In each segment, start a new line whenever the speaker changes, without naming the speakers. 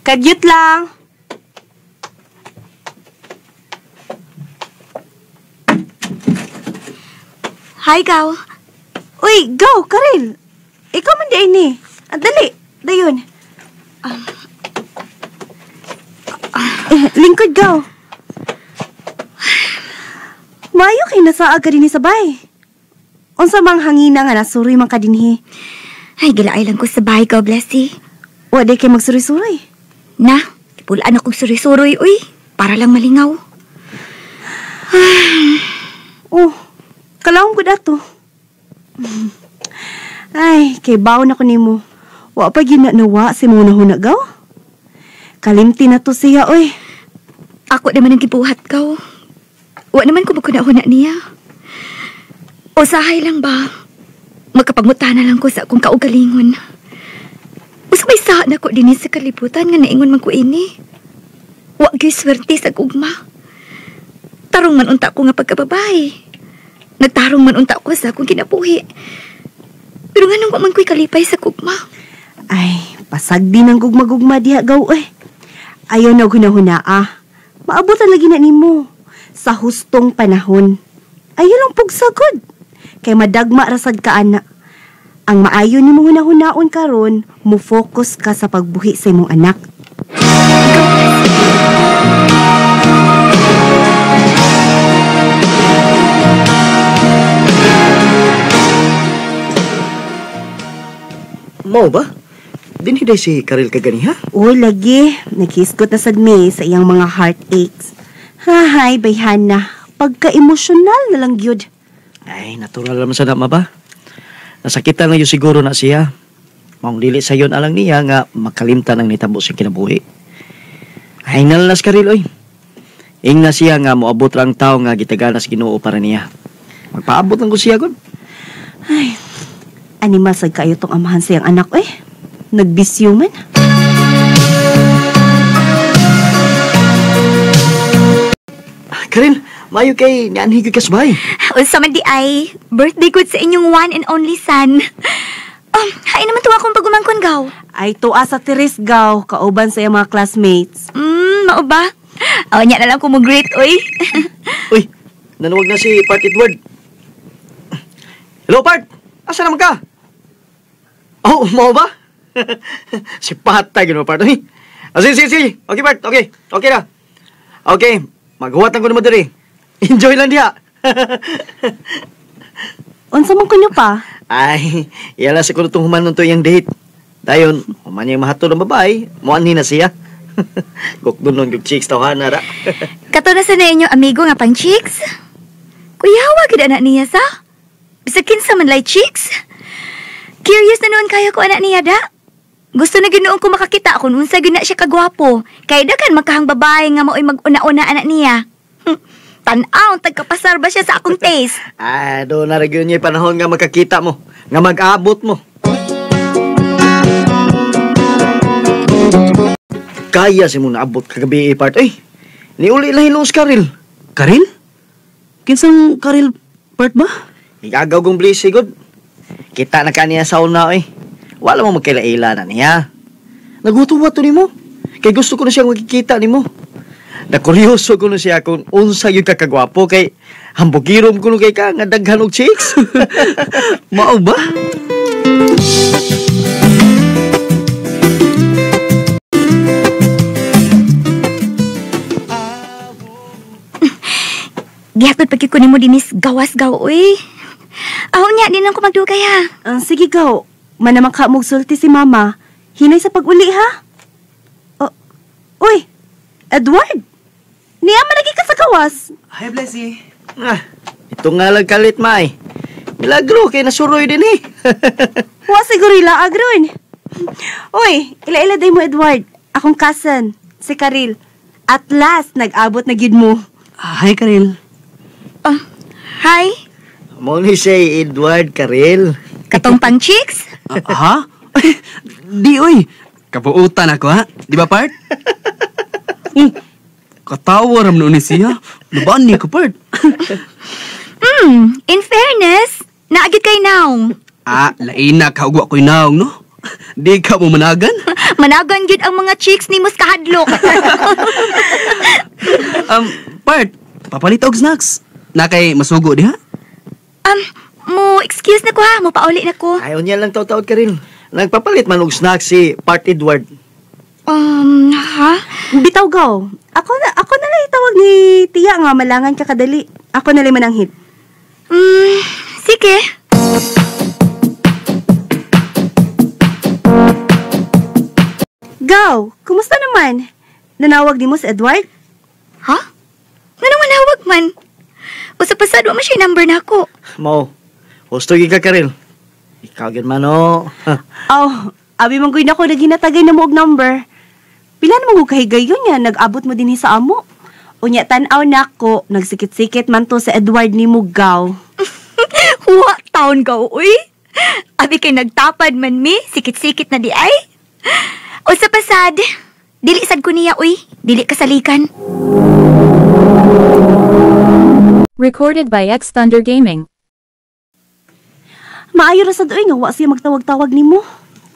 Kagyut lang.
Hi, Gaw.
Uy, Gaw, Karel. Ikaw man di ini. Dali, dayon. Lingkod, Gaw. Maayo kay nasaag ka dinhi sa bay. Unsa mang hangina nga nasuroy man ka dinhi?
Ay, gilaay lang ko sa bahay, Gaw, Blessy.
Wa day kay magsuroy-suroy.
Na, pulaan akong suroy-suroy, uy. Para lang malingaw.
Oh, kalawang ko dato. Ay, kay baon ako nimo. Wa pa gyud na nawa si mo nahuna, Gaw. Kalimti na to siya, oy.
Ako naman ang gibuhat, Gaw. Wa naman ko magkuna-huna niya. Usahay lang ba? Magkapagmuta na lang ko sa akong kaugalingon. Usa may saha na ko dinhi sa kalibutan nga naingon man ko ini. Wa gyud swerte sa gugma. Tarong man unta ko nga pagkababae. Nagtarong man unta ko sa akong kinabuhi. Pero nganong wa man ko'y kalipay sa gugma?
Ay, pasag din ang gugma-gugma diha, Gaw, eh. Ayaw na hunahuna, ah. Maabutan lagi na nimo. Sa hustong panahon. Ayaw lang pugsagod. Kay madagma rasad ka, ana. Ang maayo nimo hunahunaon karon, mo focus ka sa pagbuhi sa imong anak.
Mao ba? Dinhi day si Karel kaganiha?
Uy, lagi. Naghisgot na sad mi sa iyang mga heartaches. Hahay, bayhana. Pagka-emosyonal na lang gyud.
Ay, natural naman sa dama ba? Nasakitan na yun siguro na siya. Maong dili sa yon alang niya nga makalimtan ang nitabo sa kinabuhi. Ay, nalalas Karel, oy. Ingna siya nga moabot ra ang tao nga gitaganas Ginoo para niya. Magpaabot lang ko siya gud.
Ay, animal sad kayo tong amahan sa iyang anak, eh. Nagbisyo man.
Karel, maayo kay nianhi gyud ka sa bahay.
Unsa man di ay, birthday good sa inyong one and only son. Hain naman tuwa akong pagumangkon, Gaw.
Ay, tuwa sa Teres, Gaw. Kauban sa iyang mga classmates.
Mao ba? Aw, nya na lang ko mo-greet, oy.
Uy, nanuwag na si Part Edward. Hello, Part! Asa naman ka? Oh, mao ba? Si Patay, gano'n, Part. Uy. Ah, sige, sige, sige. Okay, Part. Okay. Okay na. Okay. Maghuwat lang ko naman diri. Enjoy lang diha.
Unsa man kunyo pa?
Ay, iyala sa kuno tong human nunto iyang date. Dayon, human niyang mahatod ang babae, muanhi na siya. Gukdon nun, guk chicks tawhana ra.
Kato na sa na inyo amigo nga pang chicks? Kuyawa gid anak niya sa? Bisag kinsa man lay chicks? Curious na noon kayo ko anak niya da? Gusto na ginoon ko makakita kung unsa gyud na siya kagwapo. Kay dakan magkahang babae nga maoy mag-una-una anak niya. Tan-aw, tagkapasar ba siya sa akong taste?
Ah, doon na rin yun yung panahon nga makakita mo, nga mag-abot mo. Kaya si mo naabot kagabi, part. Ay, niuli lang hinuos Karel.
Karel? Kinsang Karel part ba?
Igagaw kong blessy, good. Kita na ka niya sa una, eh. Wala mo magkaila-ila na niya. Nagutuwa to nimo. Kay gusto ko na siyang makikita nimo. Nakuryoso ko na siya kung unsa yung kakagwapo kay hambugirom ko kay ka nga daghan og chicks.
Mao ba?
Gihatod pag ko nimo dinis gawas gaw uy. Aw nya di lang ko magdugay ha.
Sige gaw. Manamang ka mogsulti si mama. Hinay sa pag-uli ha. Oh, uy, Edward. Niya man lagi ka sa gawas.
Hi, Blessy.
Ah, ito nga lang kalit, May. Milagro kay nasuroy din eh.
Wa siguro ila agron. Uy, ila-ila day mo Edward. Akong cousin, si Karil. At last, nag-abot na gyud mo.
Hi, Karil.
Oh, hi.
Mo ni si Edward Karil.
Katong pang chicks?
Ha? Di, uy. Kabuutan ako, ha? Di ba, part? Katawa ram noon ni siya. Lubaan niya ko, part.
In fairness, naagid kay naong.
Ah, lain na ka ugwa ko'y naong, no? Di ka mo managan?
Managan gyud ang mga chicks ni Mus kahadlok.
Part, papalit og snacks. Na kay masugo diha?
Mo excuse na ko ha, mo pauli na ko.
Ayaw niya lang taw-taod ka rin. Nagpapalit man og snacks si Part Edward.
Ha?
Bitaw gaw. Ako na lang itawag ni Tiya nga malangan ka kadali. Ako na lang mananghit.
Sige.
Gaw, kumusta naman? Nanawag ni mo si Edward?
Ha? Nga manawag man? Usap-pasad, wa man siya number na ako.
Mao, husto ka Karel. Ikaw gyud man, oh.
Oh, abi man gud ako naghinatagay na mo og number. Pila naman ko kahigayon niya, nag-abot mo din sa amo. Unya tan-aw nako, nagsikit-sikit man to sa Edward ni mo, Gaw.
Wa taon gaw, uy. Abi kay nagtapad man mi, sikit-sikit na di ay. O sa pasad, dili sad ko niya, uy. Dili kasalikan.
Recorded by X Thunder Gaming.
Maayo ra sad uy nga wa siya magtawag-tawag nimo.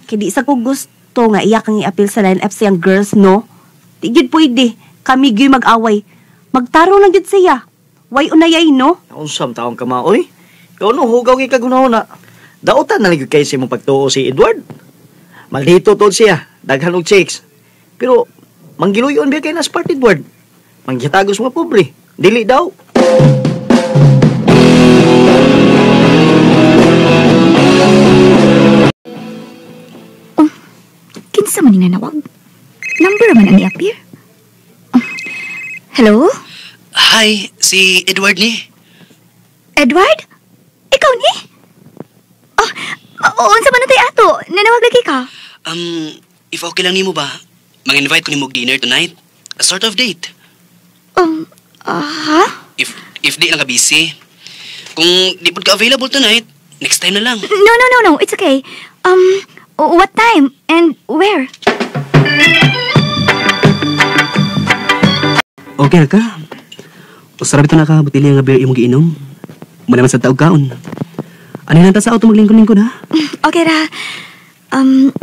Kay di sa ko gusto nga iya kang i-appeal sa line up siyang girls, no? Di gyud pwede. Kami gyud mag-away. Magtaro lang gyud siya. Way unayay, no?
Unsam taong ka ma, oy. Ikaw no, hugaw kay kagunahon na. Dautan na lang gyud kay sa imong pagtuo si Edward. Maldito tod siya, daghan og chicks. Pero manggiluyon biya kay na Part Edward. Manggitagos mga pobre. Dili daw.
Oh, kinsa man ni nanawag? Number man ang i-appear. Oh, hello?
Hi, si Edward ni.
Edward? Ikaw ni? Oh, unsa man natay ato? Nanawag lagi ka?
If okay lang nimo ba, mang-invite ko nimo og dinner tonight. A sort of date.
Ha?
If di lang ka busy. Kung di pud ka available tonight, next time na lang.
No. It's okay. What time and where?
Okay ka. Usara bitaw na ka botelya nga beer imong giinom. Muna man sa taog kaon. Ano nanta sa auto maglingkod-lingkod ha?
Okay ra.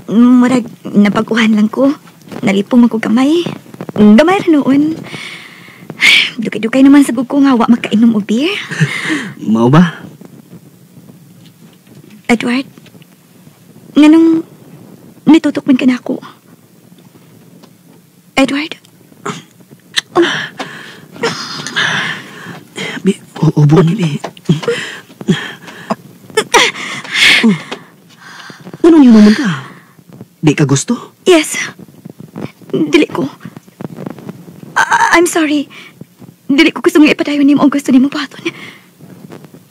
Murag napag-uhan lang ko. Nalipong ako gamay. Gamay ra noon. Dukay-dukay naman sa ko nga wa makainom og beer.
Mao ba?
Edward, nganong nitutok man ka na ako? Edward? Oh.
Bi, ubo ni bi. Oh. Anong yun naman ka? Di ka gusto?
Yes. Dili ko. I'm sorry. Dili ko gusto nga ipadayon nimo ang gusto nimo buhaton.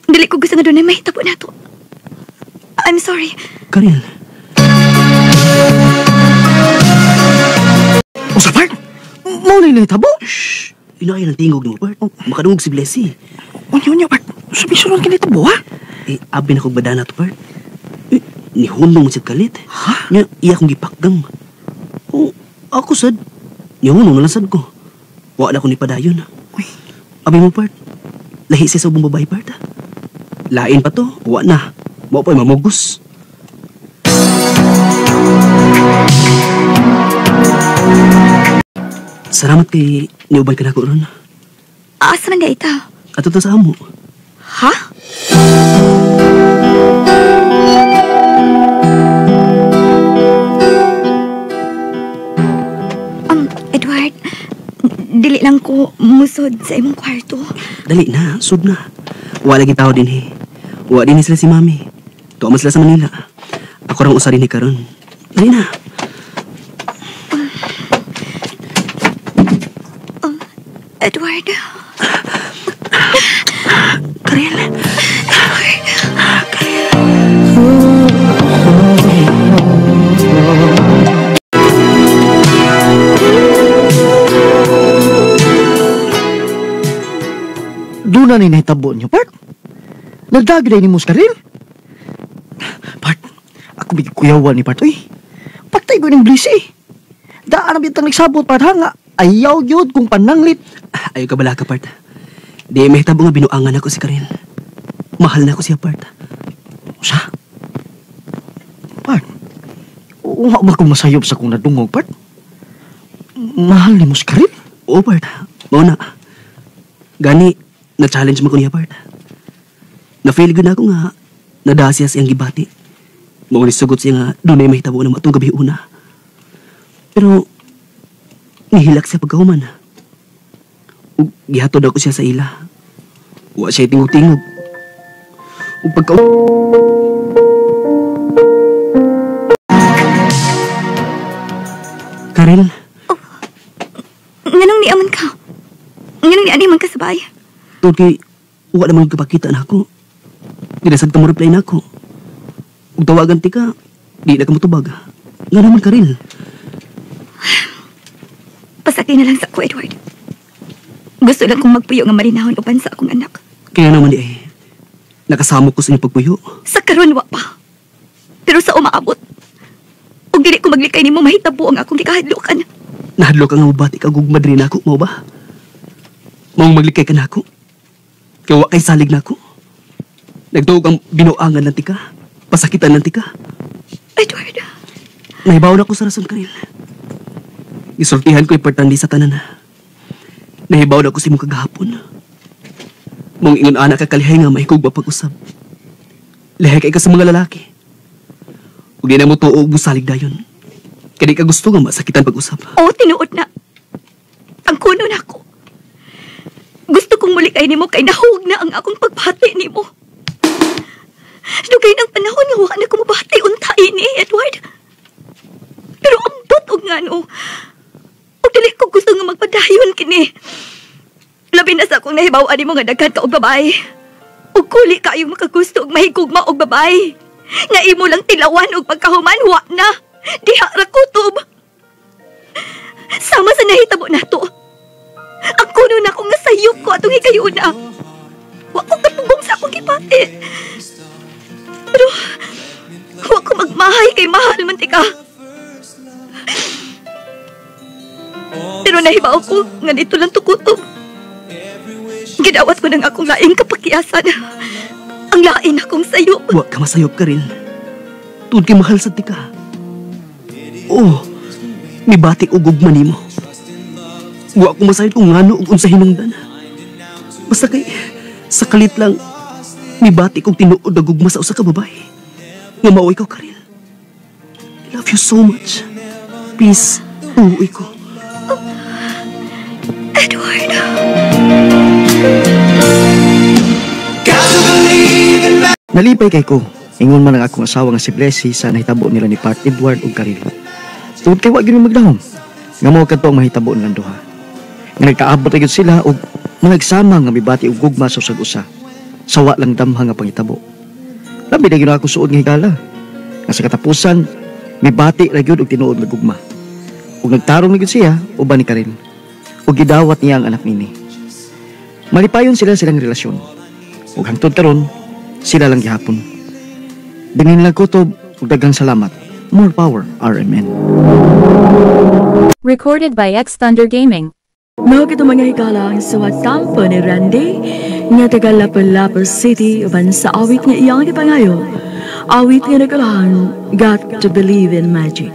Dili ko gusto nga doon ay mahitabo na to. I'm sorry.
Karel.
Usa, Bart? Mao na nahitabo?
Shh! Inayon ang tingog nimo, Bart. Makadungog si Blessy.
Unya, Bart. Sabi-suron ka nahitabo, ha?
Eh, abi na kong badana to, Bart. Eh, nihunong mo siya kalit.
Ha?
Nya, iya kong gipakgang. Oh, ako sad. Nihunong na lang sad ko. Wa na ko ni padayon.
Uy.
Abi mo, Bart. Lahi siya sa ubong babae, Bart, ha? Lain pa to. Wa na. Mao pa'y mamugos. Salamat kay niuban ka na ko ron.
Asa man di ita?
Ato to sa amo.
Ha? Edward, dili lang ko musod sa imong kwarto.
Dali na, sud na. Wala lagi tao din eh. Wa din sila si Mami. Tuwa man sila sa Manila. Ako rang usa din karon. Dali na.
Edward.
Karel.
Edward.
Karel.
Doon na ni nahitabo niyo, Bart. Nagdagday ni Muskaril. Bart, ako bigay kuyawan ni Bart. Uy, patay ko ng blisi eh. Daan ang bitang nagsabot, Bart, ha nga. Ayaw yun kung pananglit.
Ayaw ka bala ka, Bart. Di mahitabo nga binuangan ako si Karel. Mahal na ako siya, Bart.
Usa? Wa ba ko masayop sa kong nadungog, part? Mahal ni mo si Karil?
Oo, part. Mao na. Gani, na-challenge man ko niya, part. Na-feel good na ako nga nadasiya siyang gibati. Mao ni sugot siya nga dunay mahitabo na matong gabi una. Pero, nihilak siya pagkahuman. Ug gihatod ako siya sa ila. Wa siya tingog-tingog. Ug pagka... Karil?
Oh, nganong niaman ka? Nganong niani man ka sa bahay?
Tungod kay, wa naman kapakita na ako. Di na sad ka mo reply na ako. Ug tawagan ti ka, di na ka motubag. Nga naman, Karil.
Pasakay na lang sa ako, Edward. Gusto lang kong magpuyo nga marinahon uban sa akong anak.
Kaya naman di ay, nakasamo ko sa inyong pagpuyo.
Sa karon wa pa. Pero sa umaabot, ug dili ko maglikay nimo mahitabo ang akong gikahadlokan.
Nahadlok ang mabati ka gugma diri nako, mao ba? Maong maglikay ka nako. Kay wa kay salig nako. Nagtuog ang binuangan lang tika, pasakitan lang tika.
Edward.
Nahibaw na ko sa rason, Karil. Gisultihan ko importante sa tanan. Nahibaw na ko sa imong kagahapon. Mong ingon ana ka kalihay nga mahikog ba pag-usab. Lihay kay ka sa mga lalaki. Ug di na mo tuo og musalig dayon. Kay di ka gusto nga masakitan pag-usab.
Oo, tinuod na. Ang kuno na ako. Gusto kong muli kay nimo kay nahug na ang akong pagbati nimo. Dugay ng panahon nga wa na ko mabati unta ini, Edward. Pero ambot og ngano. Ug dili ko gusto nga magpadayon kini. Labi na sa akong nahibaw-an nimo nga daghan ka og babae. Ug kuli kaayo makagusto og mahigugma og babae. Nga imo lang tilawan og pagkahuman wa na. Diha ra kutob. Sama sa nahitabo nato. Ang kuno na ko nga sayop ko atong higayuna. Wa ko katugong sa akong gibati. Pero wa ko magmahay kay mahal man tika. Pero nahibaw ko nga dito lang tukutob. Gidawat ko ng akong laing kapakiasan. Ang lain akong sayop.
Wa ka masayop, Karil. Tuod kay mahal sa tika. Oh, mibati og gugma nimo. Wa ko masayop kung ngano ug unsa hinungdan. Basta kay sa kalit lang mibati kog tinuod og gugma sa usa ka babae. Nga mao ikaw, Karil. I love you so much. Please, uuwi ko.
Edward.
Nalipay kay ko. Ingon man ang akong asawa nga si Blessy sa nahitabo nila ni Part Edward ug Karil. Tungod kay wa gyud magdahom. Nga mao kadto ang mahitabo nilang duha. Nga nagkaabot ra gyud sila og managsama nga mibati og gugma sa usag usa. Sawa lang damha nga pangitabo. Labi na gyud ako suod nga higala. Nga sa katapusan mibati ra gyud og tinuod nga gugma. Ug nagtarong na gyud siya uban ni Karil. Ug gidawat niya ang anak nini. Malipayon sila silang relasyon. Ug hangtod karon sila lang gihapon. Dingin lang kutob ug daghang salamat. More power, RMN.
Recorded by X Thunder Gaming.
Mao kito mga higala ang suwat kampo ni Randy nga taga Lapu-Lapu City uban sa awit nga iyang gipangayo. Awit nga nagkalahan, Got to Believe in Magic.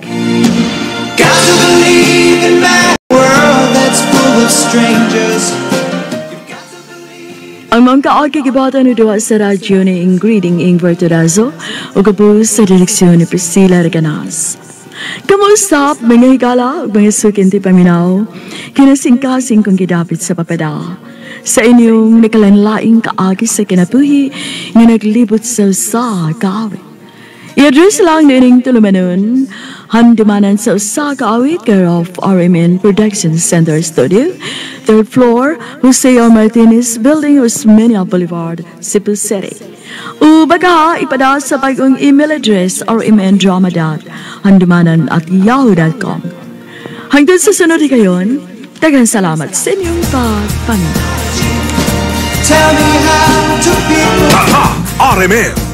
Got to believe in that world that's full of strangers.
Ang mga kaagi gibata ni duha sa radyo ni Ingrid Ingvar Turazo ug gabu sa direksyon ni Priscilla Reganas. Kamusta mga higala ug mga sukinti paminaw, kinasingkasing kong gidapit sa papada. Sa inyong nakalanlaing kaagi sa kinabuhi nga naglibot sa usa ka awit. I-address lang nining tulumanon, handumanan sa usa ka awit care of RMN Production Center Studio, 3rd floor, Jose R. Martinez Building, Osmeña Boulevard, Cebu City. O baka ipada sa bagong email address rmndrama.handumanan@yahoo.com. Hanggang sa sunod kayon, daghang salamat sa inyong pagpaminaw.
Tell me how to be.
Tatak RMN.